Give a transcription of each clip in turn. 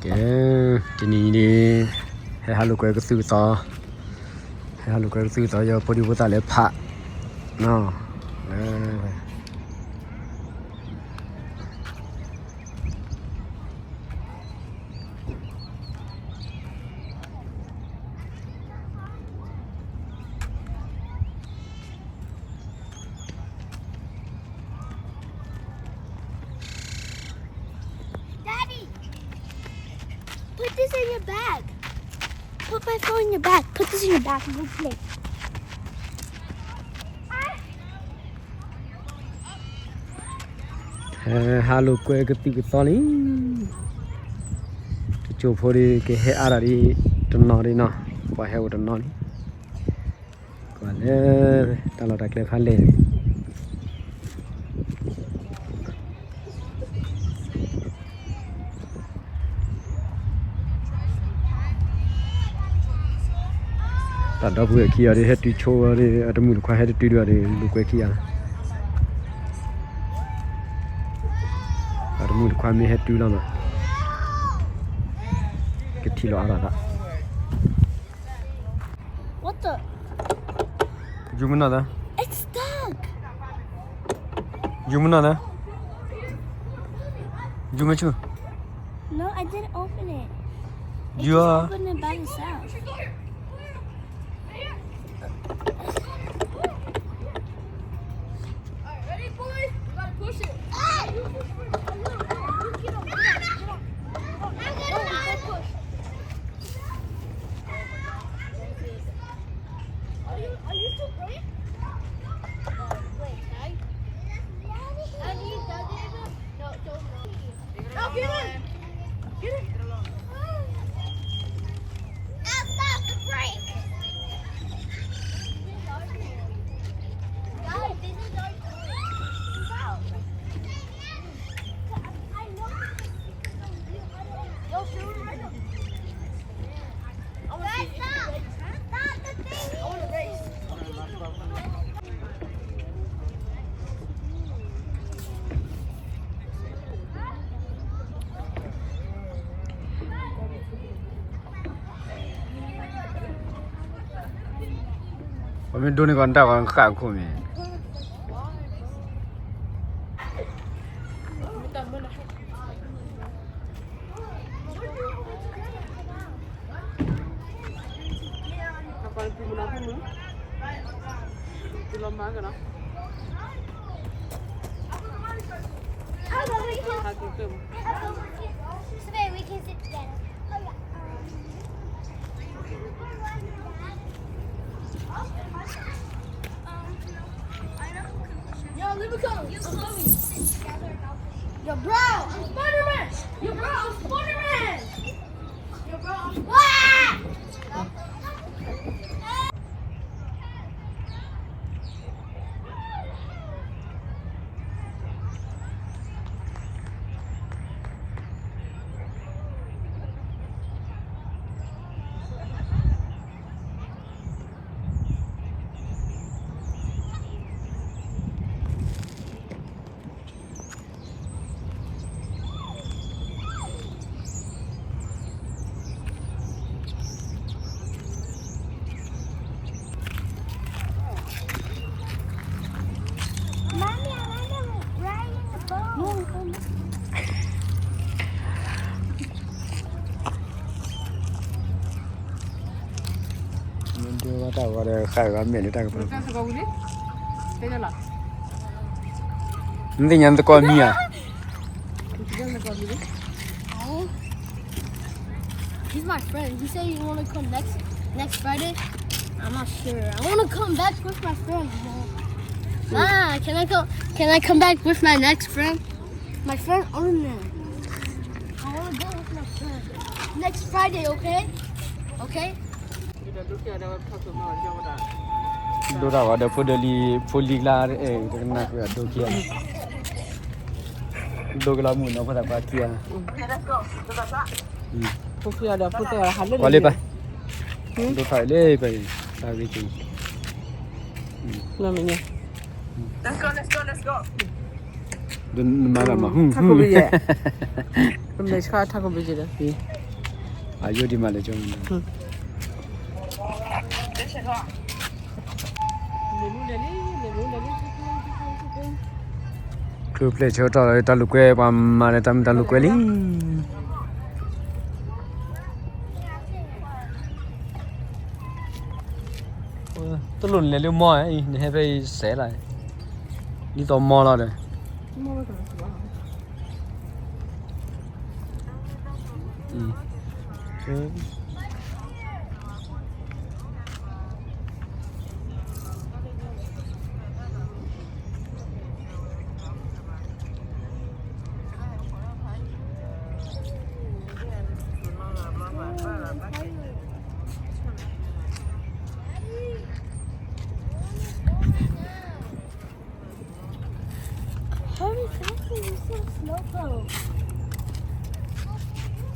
ကဲ, တနံၤအံၤန့ၣ် ဟဲဟးလိာ်ကွဲကသုၣ်ကသီ, ဟဲဟးလိာ်ကွဲကသုၣ်ကသီ ယဖိဒံဖိသၣ်လၢဖး, နီၤ, လၢ Daddy, put this in your bag. Put my phone in your bag. Put this in your bag and go play. ဟဲဟးလိာ်ကွဲကသုၣ်ကသီလံ, တစိၢ်ဖိဒီး ကဟဲအါထီၣ်ဒံးတနီၤဒံးနီၤ, ပှၤဟဲအိၣ်တနီၤလံ, ကွၢ်လၢ တၢ်လီၢ်တၢ်ကျဲဖးလဲၢ်န့ၣ် တၢ်ဒီပုၢ်ဝဲၢ်ခံဂၤဒီး ဟဲတုၤဆိဝဲဒီး အတမုၣ်တခွါဟဲတတုၤဒီး လိာ်ကွဲခံဂၤ, အတမုၣ်တခွါမ့ၢ်ဟဲတုၤလီၤမး, ကထံၣ်လီၤအါထီၣ်သး What the? Jumna da. It's stuck. Jumna da. Jumna chu. No, I didn't open it. It just opened it by itself. Alright, ready, boys? We gotta push it. Ah! You push first. A little bit. You get on. Get on. Go, go push. Are you, are you still playing? Wait, can I? I need that. No, don't. No, get in. Get in. That's not the break. Guys, this is our toy. Wow. I know this is, y'all sure? Ɔ, မ့ၢ်ဒိန့ၢ်ကီး နတၢ်ဂီၤဃၣ်ခိၣ်မ့ၢ် Babe, we can sit together. Yo, let me come. Yo, bro, I'm Spider-Man. Yo, bro, I'm Spider-Man. Yo, bro, I'm Mommy, I wanna ride in the boat. မ့ၢ်ဒိဘၣ်တၢ်ဂီၤဒီး ဃၣ်ဂီၤမဲာ်လၢတၢ်ကပၤ, နသ့ၣ်ညါနသကိးမံၤဧါ. He's my friend. He said you wanna come next next Friday. I'm not sure. I wanna come back with my friend. Ah, can I go? Can I come back with my next friend? My friend Armin. I wanna go with my friend. Next Friday, okay? Okay? ဒိတၢ်ဂီၤဒီးဖိဒိၣ်လံ ဖိလံကျါ အဲ တကနၣ်ကွံာ်အဒိခံဂၤ, ဒိကလီၤမုၢ်နီၤ ဖိသၣ်ခွါခံဂၤ, ဖိခံဂၤဒီးဖိတဲဝဲဟးလၢ ကွၢ်လံပၢ်, ဒိထီၣ်လံပၢ်, တၢ်ဂ့ၤက့ၤ, နမ့ၢ်ညါ ဒိနမၤလီၤမး ဟူ ဟူ ယဲ မ့ၢ်ဆှၢထါကဘုးက့ၤဒီး အယိဒံးမးလၢကၠီမး ချုးဖျဲးဆၢကတီၢ်လၢတၢ်လိာ်ကွဲ ပှၤမၤလၢတၢ်မုာ်တၢ်လိာ်ကွဲလံ. တလိၣ်နလဲၤလၢမီၢ်အံၤ နဟဲဖဲအံၤစဲးလီၤ, ဒ်သိးမီၢ်လီၤဒီး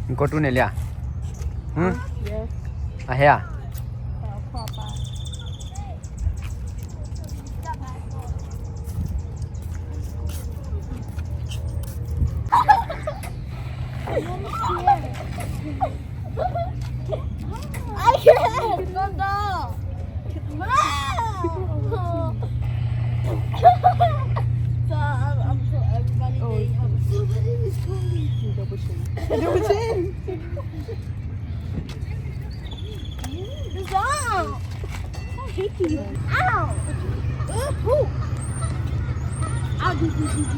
နကိးတူၢ်န့ၣ်လံဧါ, အဟဲဧါ. I can't. Wow. So I'm, I'm so everybody. Oh, they have somebody is coming. Double chin. Double chin. Stop. I hate you. Ow. Ooh, ooh. Ow, do, do, do, do.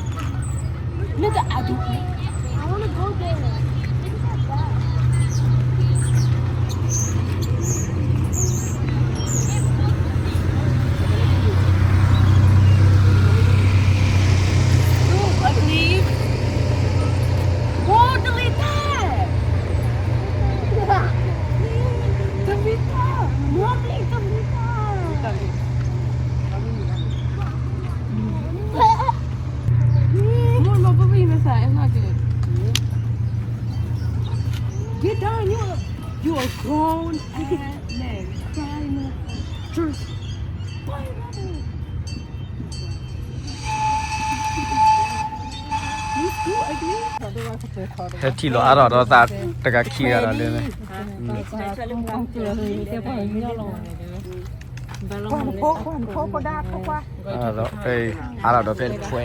Nigga, I do. I wanna go there. It's not bad. Ooh, ugly. Go delete that. Delete that. Mommy, delete that. No, no, put me inside. It's not good. Get down. You are, you are grown ass man. Crying. Just. Why not? You too ugly. ဟဲထံၣ်လီၤအါထီၣ်ဒီးသးတဂၤခံဂၤဒီးလၢ အါထီၣ်ဒီးဖဲအံၤ အါထီၣ်ဒီးဖဲတခွဲ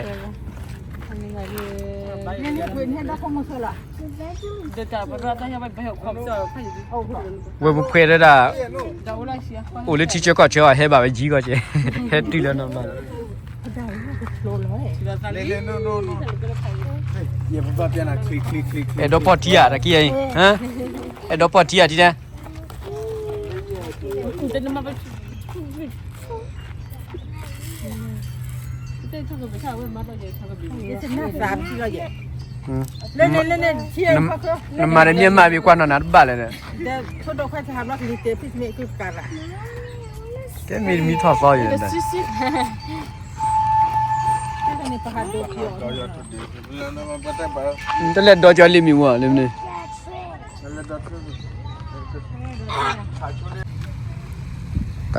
ဝဲပဖှဲဒၣ် အိၣ်လၢထံဆၢကီၢ်ဆၢအီၤ ဟဲဘၣ်ဝဲယံၤကီၢ်ကဲ ဟဲတုၤလၢနီၤဘျီ အဲၣ်ဒိးပီၢ်ထံဧါ တၢ်ကံၢ်အံၤ ဟါ အဲၣ်ဒိးပီၢ်ထံဧါ ထံတဲ နမၤတမ့ၢ်မၤဘၣ်ကွၢ်နီၢ်နၤတဘၣ်လဲၣ်ဒီး ကဲမ့ၢ်တမံထီၣ်သီယဲၢ် တလဲၤဒီကၠီလံမ့ၢ်ဝဲလၢမ့ၢ် တၢ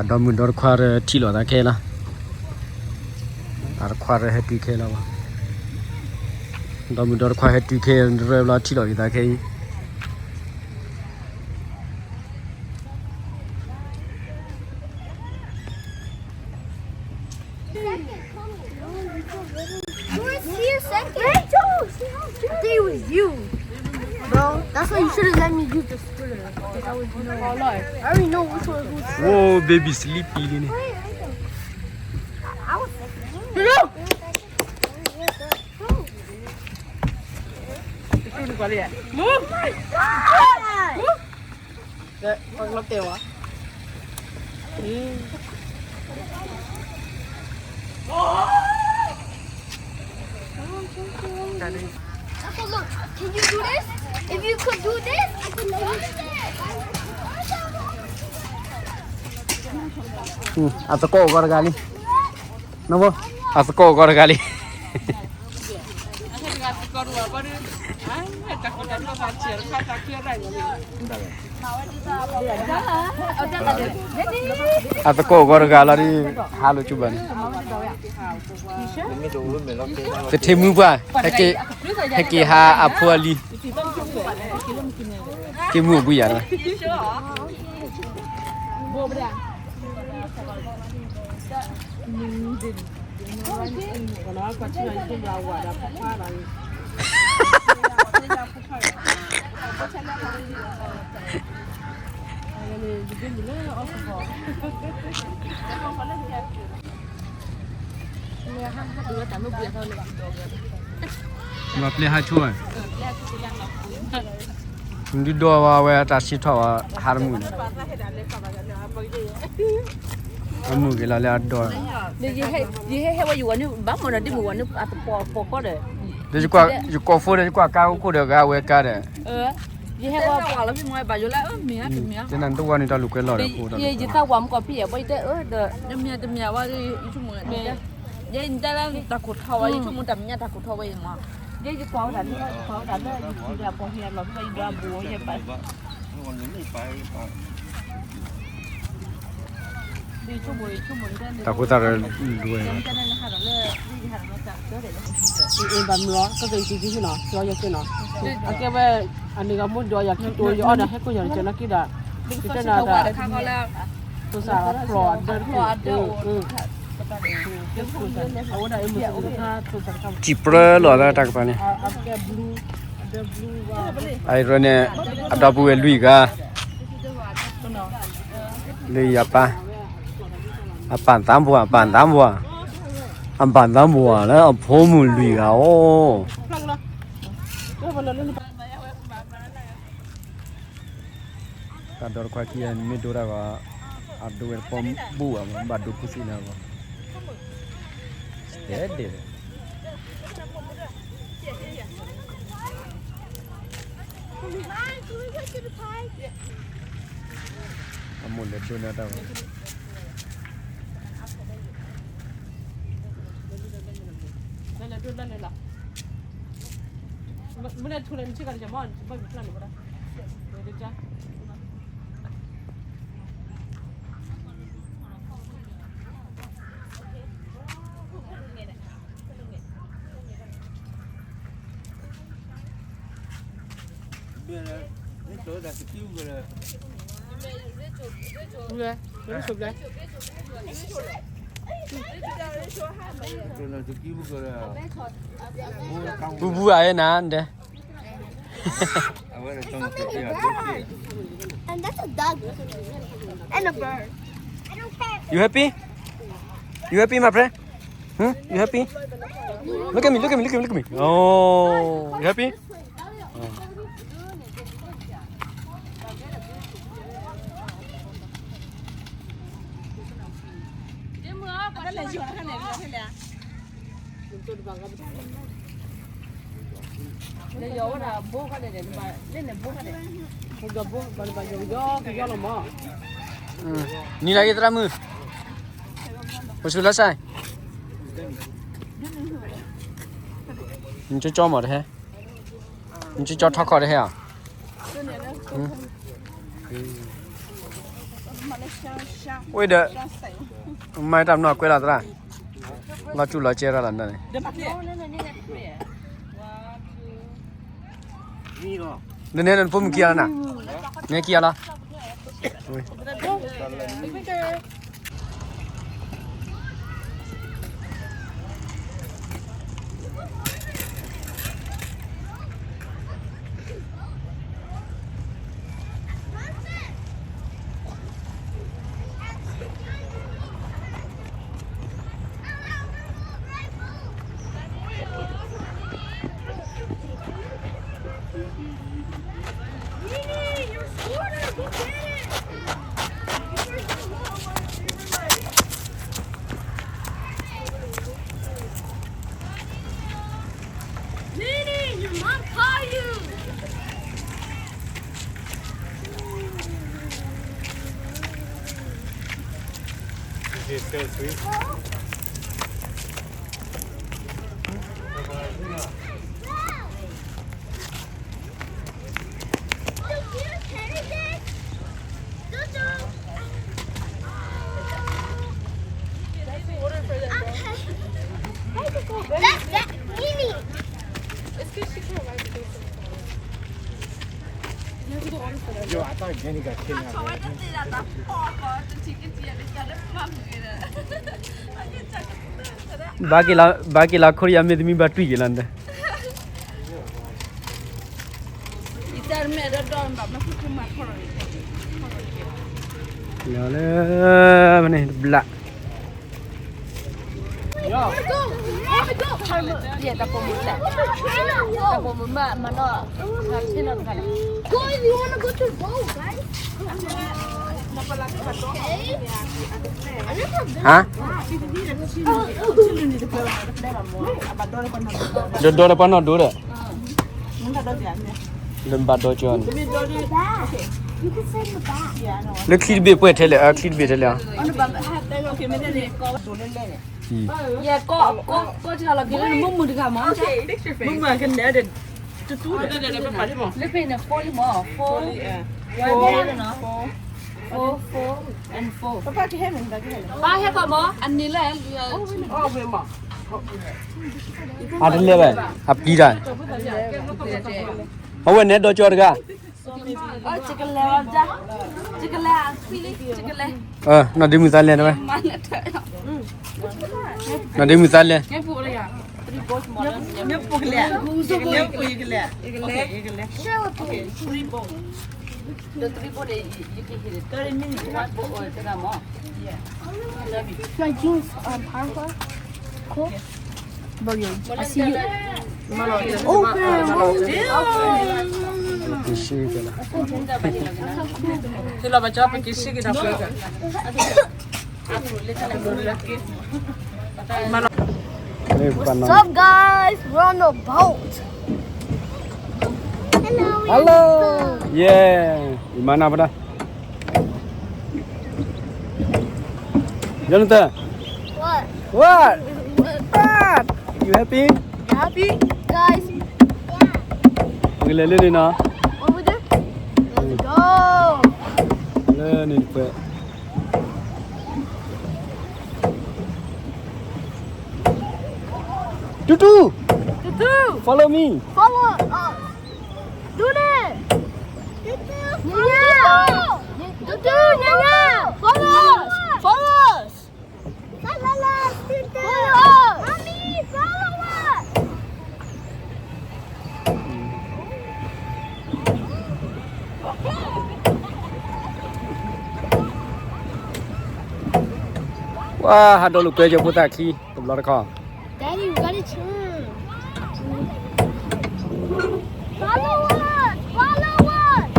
်ဒီမုၣ်ဒီတခွါထံၣ်လိာ်သးခဲလၢာ်, တၢ်တခွါထံၣ်ဟဲတုၤခဲလၢာ်ဘၣ်, ဒီမုၣ်ဒီတခွါဟဲတုၤခဲရၢဘျီထံၣ်လိာ်က့ၤသးခဲအံၤ. Who is here second? Rachel! I think it was you. Bro, that's why you should have let me use the scooter. Because I was, you know, I already know which one who's. Whoa, baby sleepy လံန့ၣ်. I was second. Hello! Move! Oh my God! Uncle, look, can you do this? If you could do this, I could do this. အသကိးဂီၤတဂၤလံ, အသကိးဂီၤတဂၤလံ. အသကိးဂီၤတဂၤလီၤဒ် ဟါလိာ်ဆူဘၣ်န့ၣ် သထ့မုၢ်ပှၢ် ဟဲက့ၤဟးအဖိအလံၤ က့ၤမုၢ်အိၣ်ဘှံးယၤလီၤ ပျဲဟးဆိၣ်ဝဲ ဒုးဒိးဝဲဝဲတၢ်စံးထီၣ်ဝဲဟးတမုာ်န့ၣ် အမုာ်က့ၤလီၤလၢအဒိး ယဟဲဟဲဝဲယဝၤန့ၣ် ဘၣ်မနုၤဒ်မုၢ်ဝၤန့ၣ် အတပိာ်ပိာ်ဃီဒီး ဒီးယကွၢ်ဖိဒီး ယကွၢ်ကါအိၣ်ခိၣ်ဒီးဂၤဝဲကါဒီး ယဟဲဝဲပှၤလီၤဖံမ့ၢ်ဘၣ်ယိၤလၢအမ့ၢ်တမ့ၢ် ယနၢ်တဝီန့ၣ်တၢ်လူၤကွဲလီၤဒီး ယသးဝၤမူကီၢ်ဖံးယဲၢ် ဘၣ်ယတဲအၢဒီး တမ့ၢ်တမ့ၢ်ဝဲ ယဆိကမိၣ် ယတဲလၢတၢ်ခိၣ်ထီၣ်ဝဲ ယဆိကမိၣ်တၢ်မဲာ်ညါတၢ်ခိၣ်ထီၣ်ဝဲအံၤမး ယဲယကွၢ်ဝဲဒၣ်လၢ ယကွၢ်ဝဲဒၣ်လၢယထံဒီးအပီၢ်ဟဲလီၤဖံဘၣ်ယဒွးဘူးယဲၢ်ပာ် တၢ်ဖိသၣ်ရလွဲၢ် ဘၣ်မုာ်လီၤ ကက့ၤက့ၤက့ၤနီၤ ကၠီယဲၢ်က့ၤနီၤ အကဲဝဲ အန့ၣ်ဂၤမိၢ်ဒီးယၤခံတိၤယအီၣ်ဒီးဟဲကိၢ်ယၤတကဲနီၤက့ဒီး ကတဲနၤဒီး တိစၢ်ဖျိးအဒၢတက့ၢ် အဝဲဒၣ်အမုၢ်စၢ်တခါ တိစၢ်တခါ စံးပြၢလီၤလၢတၢ်ကပၤန့ၣ် အရၢန့ၣ် အဒီပုၢ်ဝဲၢ်လွံၢ်ဂၤ လၢယပၢ် အပၢ်သးပှၢ် အပၢ်သးပှၢ် အပၢ်သးပှၢ်လၢအဖိမုၣ်လွံၢ်ဂၤအိၣ် တၢ်ဒိးတခွါခံဂၤန့ၣ် မ့ၢ်ဒိတၢ်ဂီၤ အဒိဝဲတပီၢ်ဘူၣ်ဘၣ်မး ဘၣ်ဒိခူသူၣ်န့ၣ်ဂီၤ တဲဒဲး အမိၢ်လဲၤဒိန့ၢ်တၢ်ဂီၤ ဘူးဘူးဧါနၤ And that's a dog. And a bird. You happy? You happy, my friend? Hmm? You happy? Look at me, look at me, look at me, look at me. Oh, you happy? Oh. နံၤလၢက့ၤသရၣ်မုၣ်, ပဆူးလီၤစဲ, နကၠီမးတဟဲ, နကၠီထီခီတဟဲဧါ. ဝဲဒီး, မၤတၢ်မနီၢ်ကွဲလီၤသရၣ်, လီၤကၠူလီၤကဲရၢ်လီၤန့ၣ်. နန့ၣ်နဖိမုၣ်ခံဂၤလီၤနၤ, နခံဂၤလီၤ. Nene, your mom call you. Is it still sweet? ဘၣ်က့ၤလီၤ ဘၣ်က့ၤလီၤခိၣ်ယမ့ၢ်သမံဘၣ်တွံၢ်က့ၤလီၤန့ၣ် လၢ မန့ၣ်တဘျး ဟါ ဒီးဒီးဒီးပှၤနီၢ်ဒိဒီး လၢဘၣ်ဒီကၠီန့ၣ် လၢချံတဘ့ၣ်ပှဲၤထဲလဲၣ် အချံတဘ့ၣ်ထဲလဲၣ် ယဲ ကီၢ် ကီၢ် ကီၢ်ထီၣ်လီၤက့ၤလၢနမုၢ်မုၢ်တဂၤမး မုၢ်မုၢ်ကနဲဒဲး တတူၢ်ဒီး လၢဖဲန့ၣ် four လံမး four ဝဲဖဲန့ၣ်နီၤ four four and four ပၢ်ဟဲကီးမး အန့ၣ်လဲၣ် အတလဲၤဝဲ အပျံၤတၢ် အဝဲန့ၣ်ဒီကၠီတဂၤ ကလဲၤဝဲဒၣ် ကလဲၤအခွံလံ ကလဲၤ နီၢ်ဒ့မုၣ်သးလဲၤတဝဲ နီၢ်ဒ့မုၣ်သးလဲၤ The three boat, you can hit it. Thirty minutes. One boat or three more. Yeah. My jeans are powerful. Cool. Bro, yo, I see you. Okay, bro. Damn. What's up, guys? We're on the boat. Hello. Hello. Yeah. Imana pada. Jonathan. What? What? What? You happy? You happy, guys? Yeah. Okay, let it in, huh? Over there. Let's go. Let it in. Tutu! Tutu! Follow me! Follow us! Do that! Tutu! Nyanya! Tutu! Nyanya! Follow us! Follow us! Follow us! Tutu! Follow us! Mommy, follow us! ပှၤဟးဒီးလိာ်ကွဲကၠီဖိသၣ်ခံ တဘျီတခီ Daddy, we gotta turn. Follow us! Follow us!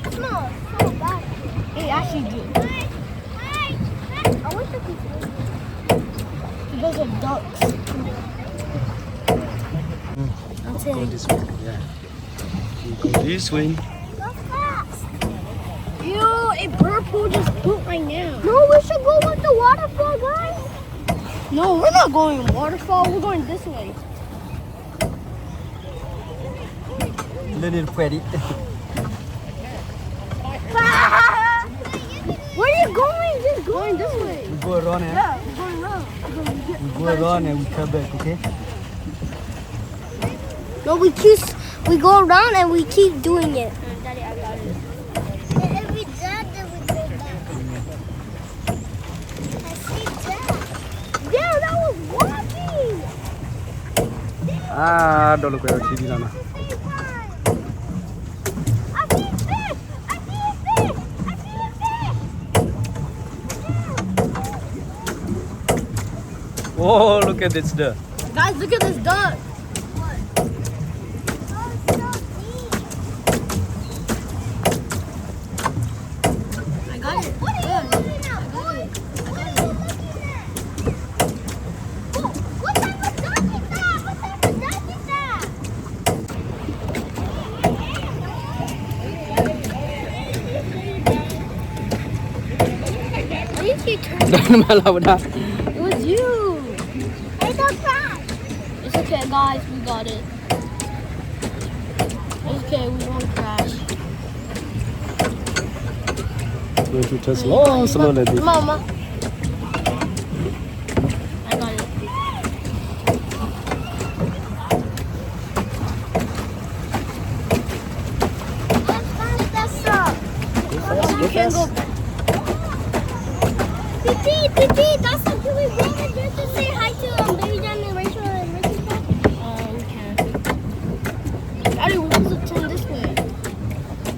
It smells so bad. It actually do. I wish I could. Those are ducks. I'm saying. Go this way. Yeah. You go this way. Go fast. Ew, a purple just pooped right now. No, we should go with the waterfall, guys. No, we're not going waterfall. We're going this way. Let it pretty. Where are you going? Just going this way. We go around, eh? Yeah, we're going around. We're going to get We go around and we come back, okay? No, we keep, we go around and we keep doing it. Daddy, I got it. And every time that we go back. I see that. Yeah, that was walking. Damn. အါ ဒီးလိာ်ကွဲအခံဒံးလီၤနီၤ I see fish. I see fish. I see fish. Oh, look at this duck. Guys, look at this duck. I got it. What are you looking at, boy? What are you looking at? What type of duck is that? What type of duck is that? It was you. It's okay, guys, we got it. It's okay, we won't crash. Going to test long, slow like this. Mama. I got it. Go. Titi, Titi, that's a, can we go over there to say hi to, um, Baby John and Rachel and Rachel's dad? Uh, we can. Daddy, we supposed to turn this way.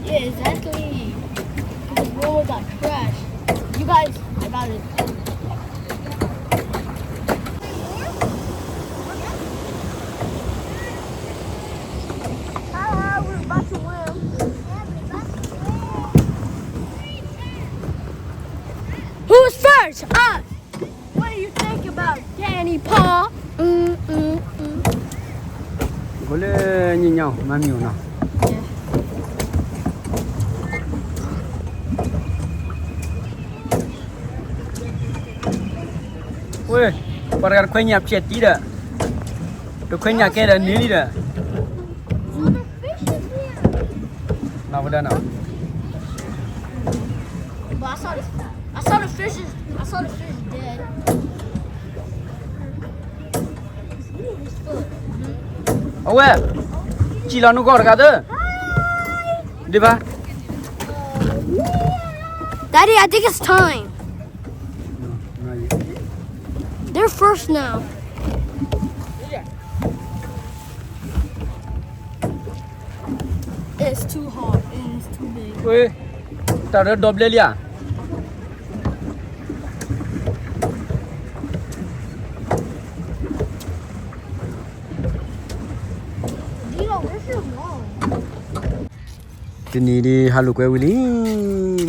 Yeah, exactly. Because we almost got crashed. You guys, I got it. Haha, we're about to win. Who's first? Us. What do you think about Danny Paul? Mm, mm, mm. ဂိုလၢညံၣ်ညါ မၤမံၤအိၣ်နီၤ. Yeah. ဝဲ, ပှၤတဂၤတခွဲညၣ်ဖျဲးတံၢ်ဒီး, တခွဲညၣ်ကဲဒီးန့ၢ်လံဒီး, နီၢ်ဝဲဒၣ်နီၤ. But I saw the, I saw the fish is, I saw the fish dead. အဝဲ, စံၣ်လီၤနဂီၢ်တဂၤသၢ, ဒ်ဘၣ်. Daddy, I think it's time. They're first now. It's too hot and it's too big. ဝဲ, တၢ်ရၢဒီဘျဲလံဧါ. တနံၤဒ်ဟးလိာ်ကွဲဝံၤလံ,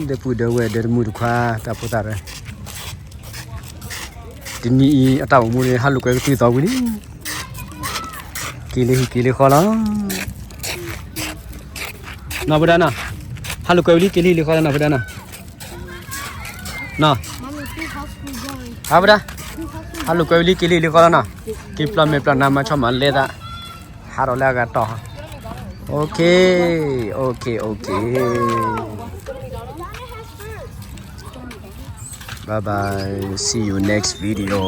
ဒီပုၢ်ဒီဝဲၢ်ဒီတမုၢ်တခွါ တၢ်ဖိသၣ်ရၢ, တနံၤအံၤအတၢ်အိၣ်မူန့ၣ် ဟးလိာ်ကွဲကတုၤသီဝံၤလံ. က့ၤလၢဟံၣ်က့ၤလၢဃီလီၤ. နီၢ်ဝဲဒၣ်နီၤ, ဟးလိာ်ကွဲဝံၤလံ က့ၤလၢဟံၣ်လၢဃီလီၤ နီၢ်ဝဲဒၣ်နီၤ. နီၢ်, အဝဲဒၣ်, ဟးလိာ်ကွဲဝံၤလံ က့ၤလၢဟံၣ်လၢဃီလီၤနီၤ. က့ၤပျီမဲာ်ပျီနါ မၤဆီမၤလဲသး, ဟးထီၣ်လၢအဂၤတီၢ်. Okay, okay, okay. Bye bye. See you next video.